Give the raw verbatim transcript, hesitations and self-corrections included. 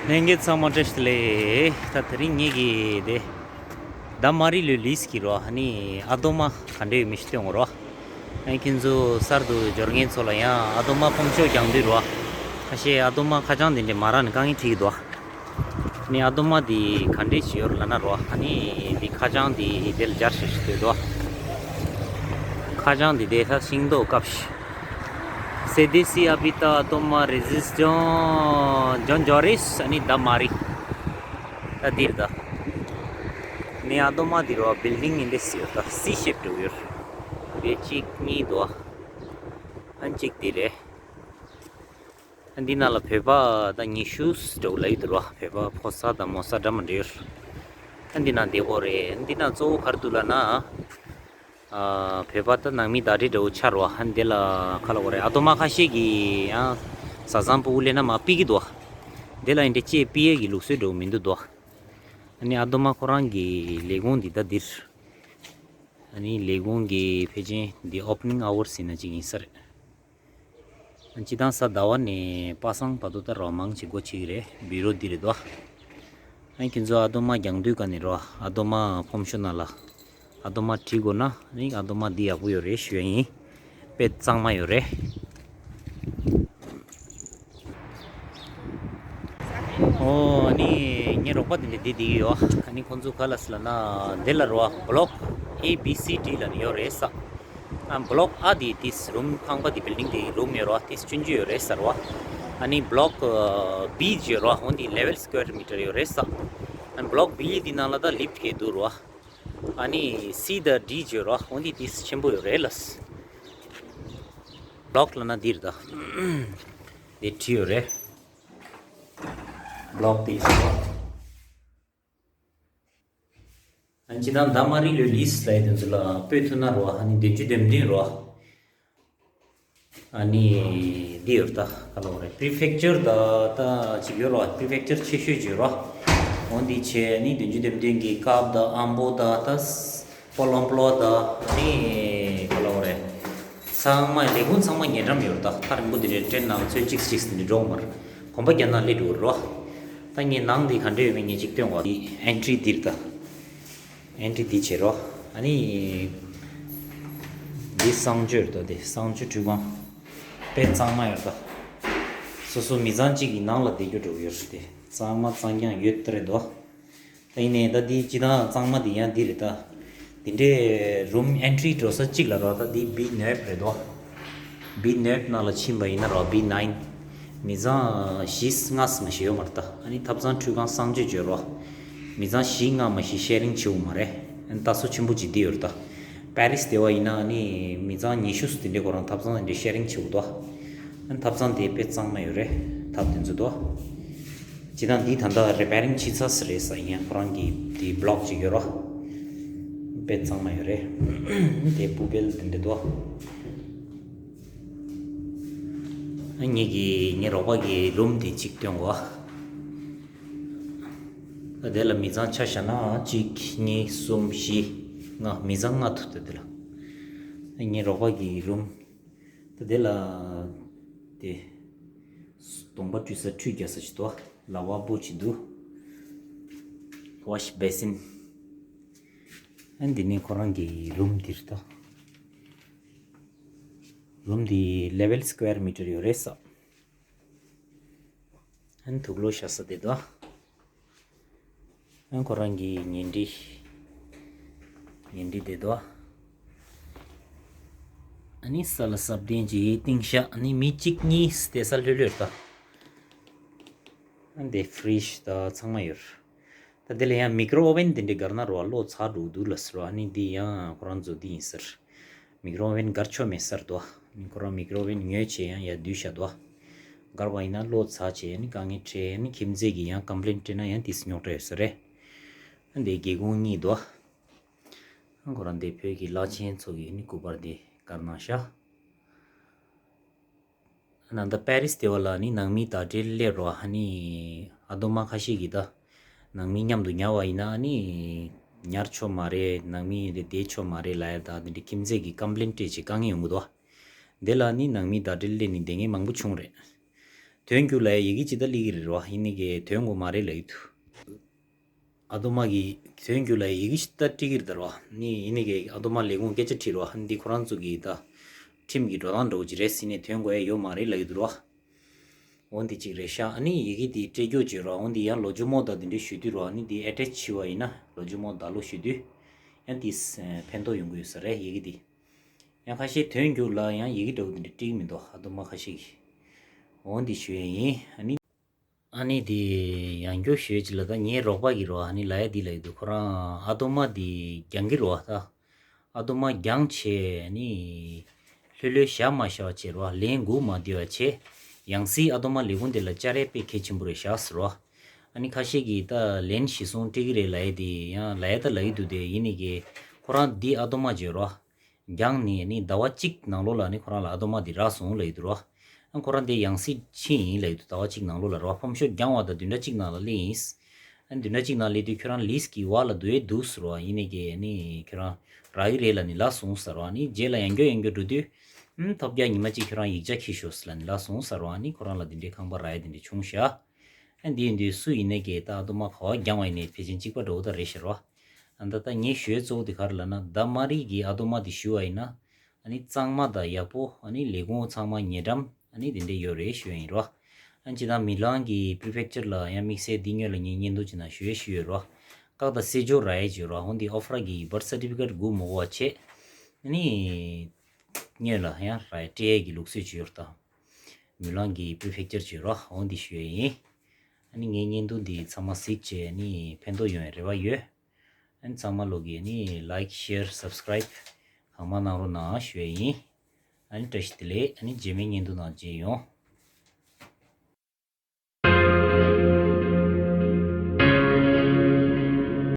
ལྷན་རྒྱས་ཚང་མ་བཀྲ་ཤིས་བདེ་ལེགས། ད་དེ་རིང་ངེད་ཀྱི་དེ་ད་མ་རི་ལོའི་ལིས་ཀྱི་རོ། ཨ་ནི་ཨ་དོ་མ་ག་འདྲ་ཡོད་མེད་ཞིག་སྟོན་དགོས་རོ། ཨ་ཁྱེད་ཚོ་གསར་དུ་འབྱོར་མཁན་ཚོ་ལ་ཡང་ཨ་དོ་མ་ཕོམ་ཤོག་རྒྱག་འདོད་རོ། ཁ་ཤས་ཨ་དོ་མ་ཁ་བྱང་དེ་འདྲ་མ་རག་ནས་དཀའ་ངལ་འཕྲད་ཀྱི་འདུག་ཨ་ནི་ཨ་དོ་མ་དེ་ག་འདྲ་ཞིག་ཡོད་རེད་ལབ་ན་རོ། ཨ་ནི་དེ་ཁ་བྱང་དེ་དེ་ལ་སྦྱར་ཞིག་ཞིག་འདོད་འདུག་ཁ་བྱང་དེ་དེ་ད་ཤིང་ཏོག་སྐབས་ཤིག Se dice habita a toma resistant Joris, ཨ་ནི་ད་མ་རི། ད་འདིར་ད། ནི་ཨ་དོ་མ་འདི་རོ་བིལ་ཌིང་ཡིན་འདི་སི་ཡོད་ད་སི་ཤེབ་འགྲོ་ཡོད། དེ་གཅིག་གཉིས་འདུག་ཨ་གཅིག་འདི་རེད། ཨ་འདི་ནང་ལ་བོད་པ་ད་ཉི་ཤུ་འགྲོ་ལ་ཡོད་རོ། བོད་པ་ཕོ་གསར་དང་མོ་གསར་འདྲ་མི་འདྲ་ཡོད། ཨ་འདི་ནང་བསྡད་ཡོད་རེད། ཨ་འདི་ནང་གཙོ་བོ་ག་རེ་འདུག་ལབ་ན། ཨ་བོད་པ་ད་ནང་མི་བརྡ་སྤྲོད་འདྲ་བོ་ཆགས་རོ། ཨ་འདི་ལ་ག་ལབ་དགོས་རེད། ཨ་དོ་མ་ཁ་ཤས་ཀྱིས་ཡང་བཟའ་ཚང་ཕྲུ་གུ་སླེབས་ན་མར་ཕུད་ཀྱི་འདུག་འདི་ལ་ཨ་འདྲ་ཅིག་ཕུད་ཡས་ཀྱི་ལུགས་སྲོལ་འདྲ་བོ་མི་འདུག་འདུག་ཨ་ནི་ཨ་དོ་མ་ཁོ་རང་གི་ལས་ཁུངས་འདི་ད་འདིར། ཨ་ནི་ལས་ཁུངས་ཀྱི་ཕལ་ཆེར་འདི་ཨོ་པ་ནིང་ཨ་ཝར་སི་ཡིན་ན་ཅིག་ཡིན་ས་རེད། སྤྱིར་བཏང་གཟའ་ཟླ་བ་ནས་པ་སངས་བར་དུ་ད་རོ་མང་ཆེ་སྒོ་ཕྱེ་གི་རེད། བི་རོ་འདི་རེད་དོ། ཨ་ཁྱེད་ཚོ་ཨ་དོ་མ་རྒྱང་སྡོད་ག་ནས་རོ། ཨ་དོ་མ་ཕོམ་ཤོག་ནང་ལ་ཨ་དོ་མ་བྲིས་དགོས་ན་ནི་ཨ་དོ་མ་འདི་ཡག་པོ་ཡོད་རེད་ཞུ་ཡ་ཡིན། དཔེ་གཙང་མ་ཡོད་རེད། ཨོ་ཨ་ནི་ངའི་རོགས་པ་དེ་འདྲ་འདི་བསྡད་ཀྱི་ཡོད། ཨ་ནི་ཁོང་ཚོ་ག་ལབ་སོང་ལབ་ན་འདི་ལ་རོ་བ་བློག་ཨེ་བི་སི་ཌི་ལབ་ནས་ཡོད་རེད་ས། ཨ་བློག་ཨ་དེ་དེ་རུམ་ཁང་པ་དེ་བིལ་ཌིང་དེ་རུམ་ཡོད་རོ་བ་དེ་ཆུང་ཆུང་ཡོད་རེད་ཟེར་བ། ཨ་ནི་བློག་བི་ཡོད་རོ་བ་འོ་དེ་ལེ་ཝལ་སི་ཀུ་ཝེར་མི་ཊར་ཡོད་རེད་ས། ཨ་བློག་བི་དེ་ནང་ལ་ད་ལིཕ་ཊི་གས་འདུག་རོ་བ། ཨ་ནི་སི་དང་ཌི་ཡོད་རོ་བ་འོ་དེ་དེ་ཆེན་པོ་ཡོད་རེད་ལ། བློག་ལབ་ན་འདི་རེད་ད། འདི་བྲིས་ཡོད་རེད། བློག་དེ་ཡིན་པ། ཨ་ནི་སྤྱིར་བཏང་ད་མ་རི་ལོའི་ལིས་ལབ་ཡས་དེ་ཚོ་ལ་སྤོས་ཐུབ་ན་རོ། ཨ་ནི་བདུན་ཅུ་དོན་བདུན་རོ། ཨ་ནི་འདི་ཡོད་ད་ག་ལབ་དགོས་རེད། པི་རི་ཕེག་ཅར་ད་ད་ཅིག་ཡོད་རོ། པི་རི་ཕེག་ཅར་ཆེ་ཤོས་ཅིག་ཡོད་རོ། འོ་འདི་བྱས་ནི་བདུན་ཅུ་དོན་བདུན་གྱི་ཀབ་ད་ཨམ་པོ་ད་ད། པོ་ལོམ་པོ་ལོ་ད་ནི་ག་ལབ་དགོས་རེད། ཚང་མ་ལས་ཁུངས་ཚང་མ་ཉེ་འགྲམ་ཡོད་རེད་ད། ཐག་རིང་པོ་འདི་འདྲའི་ཊེན་ནང་ཚོད་གཅིག་གཅིག་འདི་འགྲོ་མ་རེད། གོམ་པ་རྒྱག་ན་སླེབས་འགྲོ་རོ། ད་ངས་ནང་འདི་ག་འདྲ་ཡོད་མེད་ངས་གཅིག་སྟོན་གོ། འདི་ཨེན་ཊི་རི་འདིར་ད། ཨེན་ཊི་རི་འདི་བྱེད་རོ། ཨ་ནི་འདི་གསང་སྤྱོད་རེད་ད། འདི་གསང་སྤྱོད་ཁྲུས་ཁང་། དཔེ་གཙང་མ་ཡོད་ད། སོ་སོ་མི་ཚང་གཅིག་གི་ནང་ལ་བསྡད་རྒྱུ་འགྲོ་གི་ཡོད་རེད་དེ། གཙང་མ་གཙང་རྐྱང་ཡོད་ད་རེད་དོ། ད་ཡིན་ནའི་ད་འདི་སྤྱིར་བཏང་གཙང་མ་འདི་ཡང་འདི་རེད་ད། འདི་འདྲའི་རུམ་ཨེན་ཊི་རི་འགྲོ་ས་གཅིག་ལ་རོ། ད་འདི་བི་ནེབ་རེད་དོ། བི་ནེབ་ནང་ལ་ཕྱིན་པ་ཡིན་ན་རོ། བི་ནའིན། མི་ཚང་བཞི་ལྔ་ཙམ་ཞིག་ཡོད་མ་རེད་ད། ཨ་ནི་ཐབ་ཚང་ཁྲུས་ཁང་གསང་སྤྱོད་བརྗོད་རོ། མི་ཚང་བཞི་ལྔ་མ་ཞིག་ཤེ་རིང་བྱེད་དགོས་མ་རེད། ཨ་ནི་ལྟ་ས་ཆེན་པོ་ཅིག་འདི་ཡོད་རེད་ད། པེ་རིས་དེ་བ་ཡིན་ན་ཨ་ནི་མི་ཚང་ཉི་ཤུ་ཙམ་དེ་འདྲའི་ཁོ་རང་ཐབ་ཚང་དེ་འདྲའི་ཤེ་རིང་བྱེད་དགོས་དོ། ཨ་ནི་ཐབ་ཚང་དེ་དཔེ་གཙང་མ་ཡོད་རེད། ཐབ་དེ་ཚོ་དོ། སྤྱིར་བཏང་འདི་ད་ལྟ་རི་པེ་རིང་བྱེད་ཚར་ས་རེད་ས། ཡིན་ཡང་ཁོ་རང་གི་དེ་བློག་ཅིག་ཡོད་རོ། དཔེ་གཙང་མ་ཡོད་རེད། དེ་པུ་བེལ་དེ་འདྲ་འདུག་ཨ་ངེད་ཀྱི་ངའི་རོགས་པ་གི་རུམ་དེ་གཅིག་སྟོན་གོ། ད་དེ་ལ་མི་ཚང་ཆ་བཞག་ན་གཅིག་གཉིས་གསུམ་བཞི་ལྔ། མི་ཚང་ལྔ་འདུག་ད་དེ་ལ། ཨ་ངའི་རོགས་པ་གི་རུམ། ད་དེ་ལ་དེ་གདོང་པ་བཀྲུ་ས་ཁྲུས་རྒྱག་ས་ཞིག་འདུག་ལ་བ་བོ་ཅིག་འདུག་ཝ་ཤི་བེ་སིན། ཨ་འདི་ནི་ཁོ་རང་གི་རུམ་འདིར་ད། རུམ་འདི་ལེ་ཝལ་སི་ཀུ་ཝེར་མི་ཊར་ཡོད་རེད་ས། ཨ་ནི་དུག་ལོག་བཞག་ས་དེ་དོ། ཨ་ཁོ་རང་གི་ཉལ་ཁྲི། ཉལ་ཁྲི་དེ་དོ། ཨ་ནི་ས་ལ་སྲབ་ལྡན་གྱི་ཏིང་ཤག་ཨ་ནི་མི་གཅིག་གཉིས་བསྡད་ས་ལྷོད་ལྷོད་ད། ཨ་འདི་ཕི་རིཇ་ད་ཚང་མ་ཡོད། ད་དེ་ལ་ཡང་མིག་རོ་ཨོ་ཝེན་དེ་འདྲའི་སྒར་ན་རོ་བ་གློ་ཚ་འགྲོ་འདུག་ལ་ཟེར་བ། ཨ་ནི་འདི་ཡང་ཁོ་རང་ཚོ་འདི་ཡིན་ཟེར། མིག་རོ་ཨོ་ཝེན་སྒར་ཆོག་མེད་ཟེར་དོ། ཁོ་རང་མིག་རོ་ཨོ་ཝེན་ཉོས་བྱས་ཡང་ཡར་བསྡུས་བཞག་དོ། སྒར་བ་ཡིན་ན་གློ་ཚ་བྱས་ནི་དཀའ་ངལ་འཕྲད་ནི་ཁྱིམ་མཚེས་ཀྱིས་ཡང་ཀམ་པི་ལེན་སྤྲད་ན་ཡང་དེ་རྙོག་དྲ་ཡོད་ས་རེད། ཨ་འདི་སྒེའུ་ཁུང་གཉིས་དོ། ཨ་ཁོ་རང་འདི་བོད་ཀྱི་བླ་ཆེན་ཚོ་གི་ནི་སྐུ་པར་འདི་སྒར་གནང་ཤག་ནང་ད་པེ་རིས་དེ་བ་ལ་ནི་ནང་མི་ད་འབྲེལ་སླེབས་རོགས། ཨ་ནི་ཨ་དོ་མ་ཁ་ཤས་ཀྱིས་ད་ནང་མི་མཉམ་དུ་ཉར་བ་ཡིན་ན་ཨ་ནི་ཉར་ཆོག་མ་རེད། ནང་མི་རེ་བསྡད་ཆོག་མ་རེད་ལབ་ཡ་ད་དེ་འདྲའི་ཁྱིམ་མཚེས་ཀྱིས་ཀམ་པི་ལེན་སྤྲད་བྱས་དཀའ་ངལ་ཡོང་གི་འདུག་དེ་ལ་ནི་ནང་མི་ད་འབྲེལ་སླེབས་ནས་བསྡད་མཁན་མང་པོ་བྱུང་རེད། དོན་རྒྱུགས་ལ་ཡི་གེ་ཅི་ལྟར་སླེབས་ཀྱི་རེད་རོ། ཡིན་ནི་གི་དོན་གོ་མ་རེད་ལ་ཡི་དུ། ཨ་དོ་མ་གི་དོན་རྒྱུགས་ལ་ཡི་གེ་ཅི་ལྟར་སྤྲད་ཀྱི་རེད་ད་རོ། ནི་ཡིན་ནི་གི་ཨ་དོ་མ་ལས་ཁུངས་སྐད་ཆ་དྲིས་རོ། འདི་ཁོ་རང་ཚོ་གི་ད་ཁྲིམས་ཀྱི་འགྲོ་སྟངས་འགྲོ་གི་རེད་ཟེར་ནས་དོན་གོ་ཡ་ཡོད་མ་རེད་ལ་ཡི་དུ་རོ། འོ་འདི་གཅིག་རེད་ཤག་ཨ་ནི་ཡི་གེ་འདི་སྤྲད་རྒྱུ་བྱོས་རོ། འོ་འདི་ཡང་ལོ་རྒྱུས་མོ་ད་འདི་འདྲ་ཞུ་དུས་རོ། ཨ་ནི་འདི་ཨེ་ཊེཆ་བྱས་པ་ཡིན་ན་ལོ་རྒྱུས་མོ་ད་ལོ་ཞུ་དུས་ཡང་འདི་ཕན་ཐོགས་ཡོང་གི་ཡོད་ས་རེད་ཡི་གེ་འདི། ཡང་ཁ་ཤས་དོན་རྒྱུགས་ལ་ཡང་ཡི་གེ་འདྲ་བོ་འདི་འདྲ་སྤྲད་ཀྱི་མི་འདུག་ཨ་དོ་མ་ཁ་ཤས་ཀྱིས། འོ་འདི་ཞུ་ཡ་ཡིན། ཨ་ནི་ཨ་ནི་འདི་ཡང་རྒྱུགས་ཞུ་ཡ་ཅིག་ལ་ད་ངའི་རོགས་པ་གི་རོ། ཨ་ནི་ལ་ཡ་འདི་ལ་ཡི་དུ་ཁོ་རང་ཨ་དོ་མ་འདི་རྒྱང་གི་རོ། ད་ཨ་དོ་མ་རྒྱང་བྱས་ཨ་ནི་ལྷོད་ལྷོད་བཞག་མ་བཞག་བྱས་རོ། ལན་སྒུག་མ་བསྡད་པ་བྱས། ཡང་སྲིད་ཨ་དོ་མ་ལས་ཁུངས་འདི་ལ་བཅར་ཡ་དཔེ་གལ་ཆེན་པོ་རེད་ཤག་ཟེར་རོ། ཨ་ནི་ཁ་ཤས་ཀྱིས་ད་ལན་གཞི་བཟུང་སྤྲད་ཀྱི་རེད་ལ་ཡ་དེ་ཡང་ལ་ཡ་ད་ལ་ཡི་དུ་དེ་ཡིན་ནི་གི་ཁོ་རང་འདི་ཨ་དོ་མ་བརྗོད་རོ། རྒྱང་ནི་ཨ་ནི་ཟླ་བ་གཅིག་ནང་ལོགས་ལ་ནི་ཁོ་རང་ལ་ཨ་དོ་མ་འདི་རག་སོང་ལ་ཡི་དུ་རོ། ཨ་ཁོ་རང་དེ་ཡང་སྲིད་ཕྱིན་ཡིན་ལ་ཡི་དུ་ཟླ་བ་གཅིག་ནང་ལོགས་ལ་རོ། ཕོམ་ཤོག་རྒྱང་བ་དང་བདུན་ཕྲག་གཅིག་ནང་ལ་སླེབས་ཡིན། ཨ་བདུན་ཕྲག་གཅིག་ནང་སླེབས་དུས་ཁྱོད་རང་ལིས་ཀྱི་བར་ལ་འདུག་ཡས་འདུག་ཟེར་བ་ཡིན་ནི་གི་ཨ་ནི་ཁྱོད་རང་རག་གི་རེད་ལ་ནི་ལབ་སོང་ཟེར་བ། ཨ་ནི་རྗེས་ལ་ཡང་བསྐྱར་ཡང་བསྐྱར་འགྲོ་དུས་ཨམ་ཐོབ་རྒྱག་ཉི་མ་གཅིག་ཁྱོད་རང་ཡིག་ཆ་འཁྱེར་ཤོག་ཟེར་ལ་ནི་ལབ་སོང་ཟེར་བ། ཨ་ནི་ཁོ་རང་ལ་འདི་འདྲའི་ཁང་པ་རག་ཡས་འདི་འདྲའི་བྱུང་ཤག་ཨ་འདི་ཡིན་དུས་སུ་ཡིན་ནའི་གི་ད་ཨ་དོ་མ་ག་བ་རྒྱང་བ་ཡིན་ནའི་ཕལ་ཆེར་གཅིག་པ་འདྲ་བོ་ད་རེད་ཤག་རོ། ཨ་ད་ད་ངས་ཞུ་ཡས་གཙོ་བོ་དེ་ག་རེ་ལབ་ན་ད་མ་རིག་གི་ཨ་དོ་མ་དེ་ཞུ་བ་ཡིན་ན་ཨ་ནི་གཙང་མ་དང་ཡག་པོ། ཨ་ནི་ལས་ཁུངས་ཚང་མ་ཉེ་འགྲམ་ཨ་ནི་དེ་འདྲས་ཡོད་རེད་ཞུ་ཡ་ཡིན་རོ། ཨ་ཅི་ད་མི་ལང་གི་པི་རི་ཕེག་ཅར་ལ་ཡང་དམིགས་བསལ་འདི་སྔོན་ལ་ངས་བརྙན་ཐུང་ཅིག་ནང་ཞུ་ཡས་ཞུ་ཡོད་རོ། བཀག་དང་སེལ་འཇོག་རག་ཡས་ཅིག་ཡོད་རོ། འོ་འདི་ཨོ་ཕ་ར་གི་བར་ཐི་སར་ཊི་ཕི་ཀེ་ཊི་སྒུག་མ་དགོས་པ་བྱས། ཨ་ནི་སྔོན་ལ་ཡང་རག་ཡས་སྤྲད་ཡས་ཀྱི་ལུགས་སྲོལ་ཅིག་ཡོད་རེད་ད། མི་ལང་གི་པི་རི་ཕེག་ཅར་བྱོས་རོགས། འོ་འདི་ཞུ་ཡས་ཡིན། ཨ་ནི་ངའི་བརྙན་ཐུང་འདི་ཚང་མ་གཟིགས་བྱས་ཨ་ནི་ཕན་ཐོགས་ཡོང་ཡས་རེ་བ་ཡོད། ཨ་ནི་ཚང་མ་ལོག་གིས་ཨ་ནི་ལའིཀ་ཤེར་སབ་སི་ཀ་རའིབ་གང་མང་གནང་རོགས་གནང་ཞུ་ཡས་ཡིན། ཨ་ནི་བཀྲ་ཤིས་བདེ་ལེགས། ཨ་ནི་རྗེས་མའི་བརྙན་ཐུང་ནང་མཇལ་ཡོང་།